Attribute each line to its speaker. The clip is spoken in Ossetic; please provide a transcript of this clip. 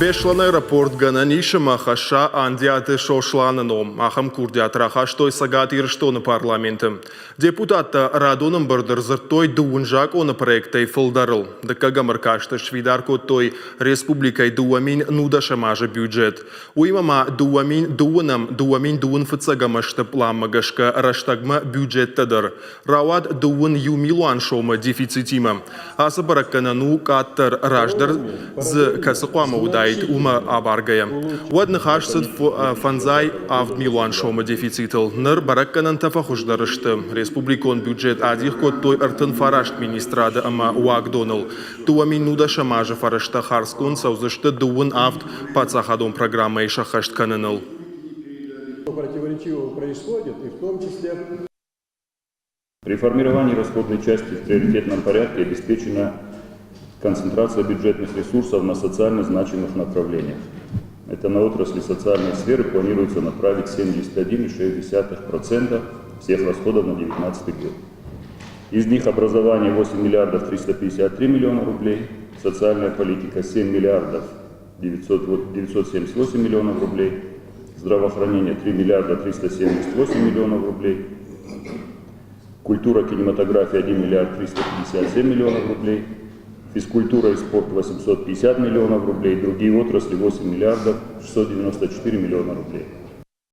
Speaker 1: Беслӕны аэропорт гӕнӕн ис ӕмӕ хӕсса Андиаты Сосланы ном. Ахӕм курдиат рахастой Цӕгат Ирыстоны парламенты. Депутаттӕ радон ӕмбырды ӕрдзырдтой дыууын закъоны проекттӕй фылдӕрыл. Дыккӕгӕм ӕркасты сфидар кодтой республикӕйы 2010 азы бюджет. Уыимӕ ма 2002-ӕм, 2021 ӕзты пъланмӕ гӕсгӕ рӕстӕгмӕ бюджеттӕ дӕр. Рауад дыууын иу милуан сомы дефицитимӕ. Ацы бӕрӕггӕнӕн у къаддӕр, раздӕр дзы кӕцы хъуамӕ уыдаид, уымӕ абаргӕйӕ. Уӕд ныхас цыд фӕндзай авд милуан сомы дефицитыл. Ныр бӕрӕггӕнӕнтӕ фӕхуыздӕр сты. Республикон бюджет адих кодтой 39 министрады ӕмӕ уагдоныл. 2010 азы фӕрӕзтӕ хардзгонд цӕудзысты дыууын авд паддзахадон программӕйы сӕххӕст кӕныныл.
Speaker 2: Противоречиво происходит, и в том числе
Speaker 3: При формировании расходной части в приоритетном порядке обеспечена концентрация бюджетных ресурсов на социально значимых направлениях. Это на отрасли социальной сферы планируется направить 71,6% всех расходов на 2019 год. Из них образование 8 миллиардов 353 миллиона рублей, социальная политика 7 миллиардов 978 миллионов рублей, здравоохранение 3 миллиарда 378 миллионов рублей, культура, кинематография 1 миллиард 357 миллионов рублей, физкультура и спорт 850 миллионов рублей, другие отрасли 8 миллиардов 694 миллиона рублей.